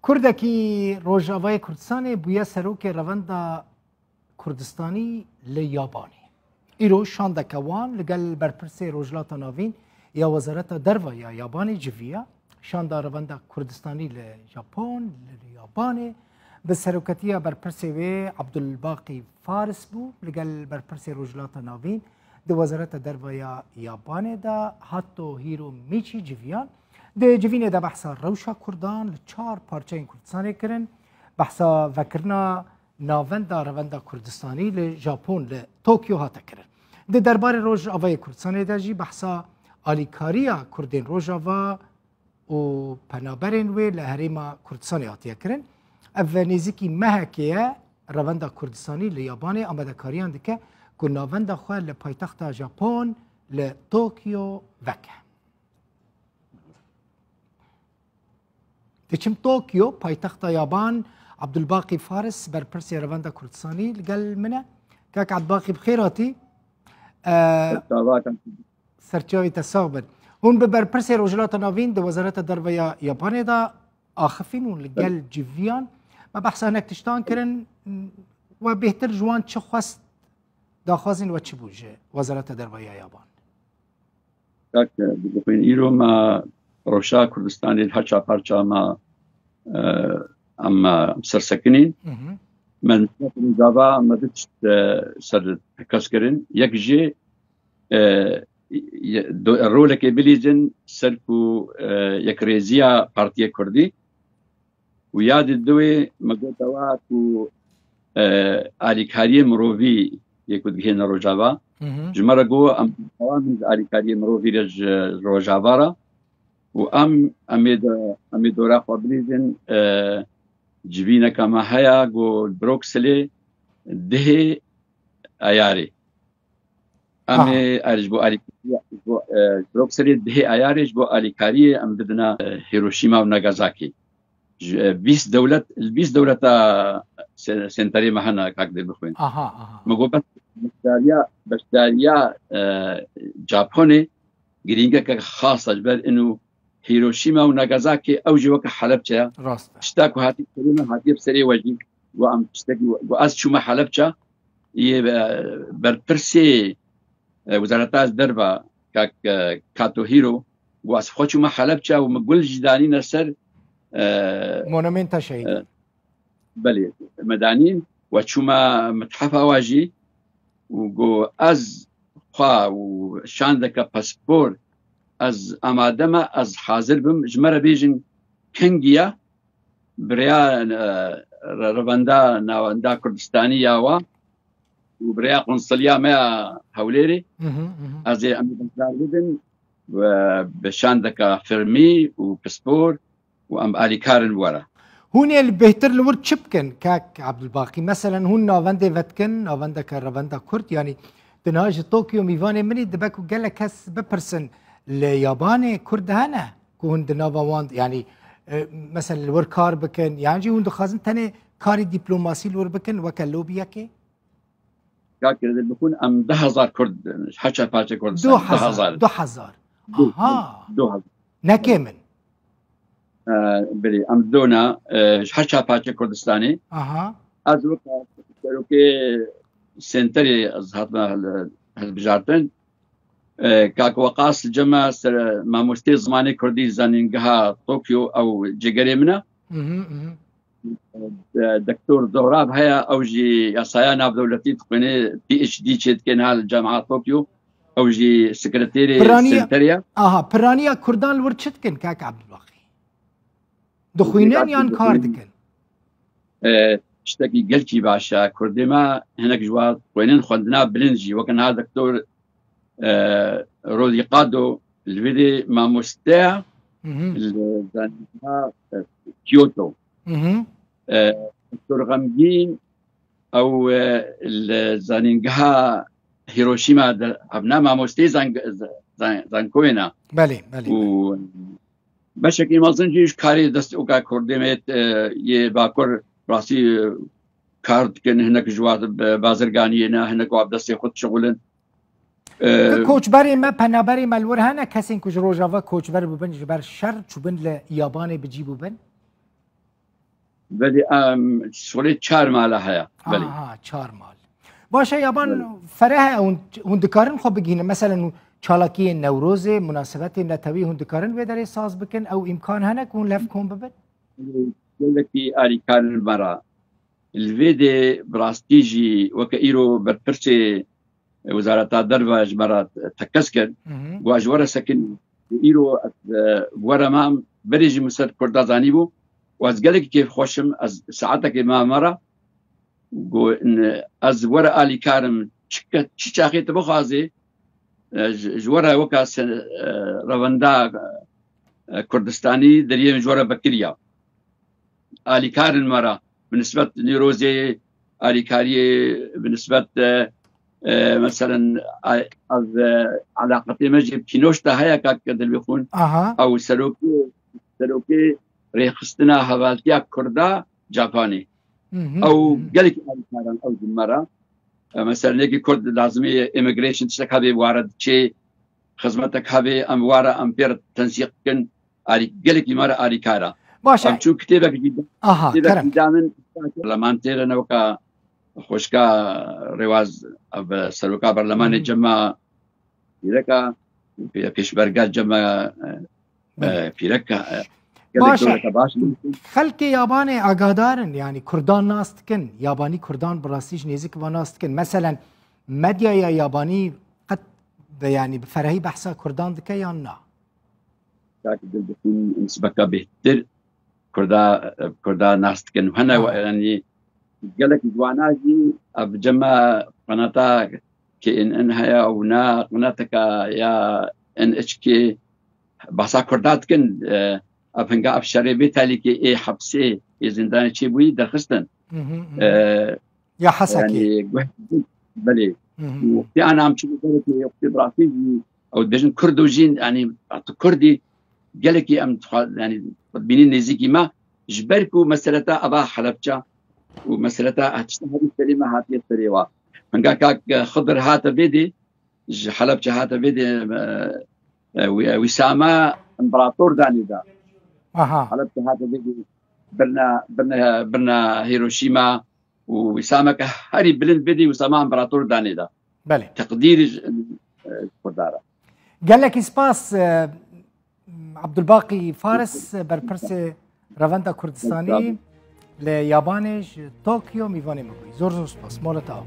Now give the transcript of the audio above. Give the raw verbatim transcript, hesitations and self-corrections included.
Kurdekî Rojavayê Kurdistanê bûye serokê Revenda Kurdistanî li Yabanê. Îro şandeke wan li gel berpirsê Rojhilata Navîn ya Wezareta Derve ya Yabanê civiya. Şanda Revenda Kurdistanî li Japon, li Yabanê, bi seroketiya berpirsê wê Abdulbaqî Faris bû, li gel berpirsê Rojhilata Navîn di Wezareta Derve ya Yabanê de Hato Hiro Miçî civiyan. Di civînê de behsa rewşa Kurdan li çar parçeyên Kurdistanê kirin, behsa vekirina Navenda Revenda Kurdistanî li Japon, li Tokyo hate kirin. Di derbarê Rojavayê Kurdistanê de jî behsa alîkariya Kurdên Rojava û penaberên wê li Herêma Kurdistanê hatiye kirin. Ev nêzîkî mehekê ye Revenda Kurdistanî li Yabanê amadekariyan dike ku navenda xwe li paytexta Japon, li Tokyo veke. Diçim Tokyo, paytexta Yaban. Abdulbaqî Faris, berpirsê Revenda Kurdistanî, li gel min e. Kak Abdulbaqî, bi xêr hatî. E, Merhaba, kak. Serçavî te sax bin. Hûn bi berpirsê Rojhilata Navîn di Wezareta Derve ya Yabanê de axifîn û li gel civiyan me behsa hinek tiştan kirin. We bêhtir ji wan çi xwest, daxwazên we çi bû ji Wezareta Derve ya Yaban? Kak, dibixwîn îro me rewşa Kurdistanê her çar parça me, e, em, e, em sersekinîn. Hı hı. Me Rojava me du tişt, e, ser tekas kirin. Yek jî, e, ye-, do-, rolekê bilîzin ser ku, e, yekrêziya Partiyê Kurdî. Û ya di duwê me got ewa ku, e, alîkariyê mirovî yê ku digihêne Rojava. Hı hı. Ji me re got em dewam in ji alîkariyê mirovî re ji Rojava re. Û em, em ê de, em ê dora xwe bilîzin, e, civîneke me heye ku Brokselê dihê Eyarê. Em Aha. ê er ji bo alîkariya, ji bo, e, Brokselê dihê Eyarê ji bo alîkariyê em bidine, e, Hiroşîma û Nagasakî. Ji, e, bîst dewlet, li bîst dewleta se-, senterê me hene, kak dê bixwîn. Aha, aha. Me got bes beşdariya, beşdariya, e, Japonê girîngeke xas e, ji ber inu Hiroşîma û Nagasakî ew jî weke Helebçe ye. Rast e. Tişta ku hatî serê min hatiye bi serê we jî. Got em tiştekî, got ez çûme Helebçe, yê, e, berpirsê, e, Wezareta Derve, kak, e, Kato Hiro, got ez xwe çûme Helebçe û min gul jî danîne ser, e, Monumenta şehîdan. E, belê, me danîn, we çûme mithefa we jî û got ez xwe û şandeke paspor ez amade me, ez hazir bim, ji me re bêjin kengî ye, bi rêya, e, re-, revenda navenda Kurdistanî ya wa û bi rêya qonsiliya me ya Hewlêrê, Hı hı, hı hı. ez ê em ê beşdar bibin, e, bi şandeke fermî û pispor û em alîkar in were. Hûn ê li bêhtir li wir çi bikin, kak Abdulbaqî? Meselen, hûn navendê vedikin, navendeke revenda Kurd, yanî di niha ji Tokyo mîvanê min î, dibe ku gelek kes bipirsin, li Yabanê Kurd hene ku hûn di nava wan, yanî, e, meselen, li wir kar bikin, yan jî hûn dixwazin tenê karê dîplomasî li wir bikin weke lobiyekê? Kak Rêdil bixwin, em du hezar Kurd, her çar parçe Kurdistan, Du hezar, du hezar. du hezar. Du, Aha. du hezar. Ne kêm in. E, belê, em dona, e, ji her çar parçe Kurdistanê. Aha. Ez weke serokê senterê ez hatime hil-, hilbijartin. E, kak Weqas li cem me ser, mamostê zimanê Kurdî zanîngeha Tokyo ew cêgerê min e. Mhm, mhm. E, Doktor Zohrab heye, ew jî yasaya navdewletî dixwîne, P H D çêdike niha li Camia Tokyo. Ew jî sekreterê Piraniya, senterê ye. Aha, piraniya Kurdan li wir çi dikin, kak Abdulbaqî? Dixwînin yan kar dikin? E, tiştekî gelkî baş e. Kurdê me hinek ji wan xwênin xwendina bilind jî, weke niha Doktor, e, Rodî Qado li vê de mamoste ye, Hı hı. li zanîngeha, e, Kyoto. Hı hı. E, Doktor Xemgîn ew, e, li zanîngeha Hiroşîma de, ev ne mamosteyê zang-, zan-, zankoyê ne. Belê, belê, Û belê. beşekî mezin jî ji karê dest û ka Kurdê me, e, yê Bakur rastî, e, kar dikin, hinek ji wa bi bazirganiyê ne, hinek wa bi destê xwe dişixulin. E, Ki koçberê me, penaberê me li wir hene, kesên ku ji Rojava koçber bûbin, ji ber şer çûbin li Yabanê bi cî bûbin? Belê, em, şolê çar mala heye. Belê. Aha, çar mal. Baş e, yaban Belê. Fereh e, hûn, hûn dikarin xwe bigihînin. Meselen, çalakiyên Newrozê, munasebetên netewî hûn dikarin vê derê saz bikin? Ew îmkan hene ku hûn lev kom bibin? Gelekî alîkarên me re. Li vê dê bi rastî jî weke îro berpirsê Wezareta Derve ji me re tekez kir. Hı hı. Got, "Ez ji we re sekinî." Îro ez, e, bi we re mam, berê jî min ser Kurda zanîbû. Û ez gelekî kêfxweş im, ez saetekê mam me re. Got, "Ez ji we re alîkar im, çi ke-, çi çaxê tu bixwazê, e, ji, ji we re weka se-, e, revenda, e, Kurdistanî deriyê min ji we re vekiriya." Alîkarên me re bi nisbet Newrozê, alîkariyê bi nisbet, e, e, meselen, a-, ez, e, eleqetê me jî bi Kînoş de heye, kak Dilbîxûn. Aha. Ew serokê, serokê rêxistina hevaltiya Kurda Capanê. Hı hı, Ew hı hı. Gelekî alîkar in ew ji me re. E, meselen, yekî Kurd lazimî immigration tiştek hebe, ware diçê, xizmetek hebe, em ware, em pê re tensîq bikin. Alî-, gelekî me re alîkar e. Baş e. Em çû kitêbek jî, Aha, kitêbek kerem. Jî danin, parleman tê re ne weka xweşka Rêwaz, ev seroka berlemanê Hı hı. cema pîreka, pê-, pêşberga cema, e, Belê. e, pîreka, e, gelek Baş e. dewleta baş in. Xelkê yabanê agadar in, yanî Kurdan nas dikin, yabanî Kurdan bi rastî ji nêzik ve nas dikin. Meselen, medyaya yabanî qet bi, yanî bi ferehî behsa Kurdan dike yan na? Kak Dilbixîn, em sibeka bêhtir Kurda, Kurda nas dikin. Hene Ha. we-, yanî gelek ji wana jî ev cema qenata K N N heye û na qenateka ya N H K bahsa Kurda dikin. E, ev hinga ev şerê vê talîkê ê hepsê, ê zindanê çêbûyî derxistin. Hı hı, hı hı. E, Ya Hesekê. Yanî guh-, belê. Hı hı. Û wextê ana em çû ber wextê bi rastî jî ew dibêjin Kurdo jî, yanî tu Kurdî, gelekî em dixwa-, yanî xwedbînî nêzîkî me, ji ber ku meseleta ava Helebça û meseleta tişta herî serê me hatiye serê wa. Hinga kak Xidir hate vê dê, ji Helebçe hate vê dê, e, e, Wî-, Wîsama împerator danê da. Aha. Helebçe hate vê dê, birna, birna, birna Hiroşîma û Wîsameke herî bilind vê dê Wîsama împerator danê da. Belê. Teqdîr ji, e, Kurda re. Gelekî spas, e, Abdulbaqî Faris, berpirsê Revenda Kurdistanî li Yabanê ji Tokyo mîvanê me bûyî. Zor zor spas. Mola te ava.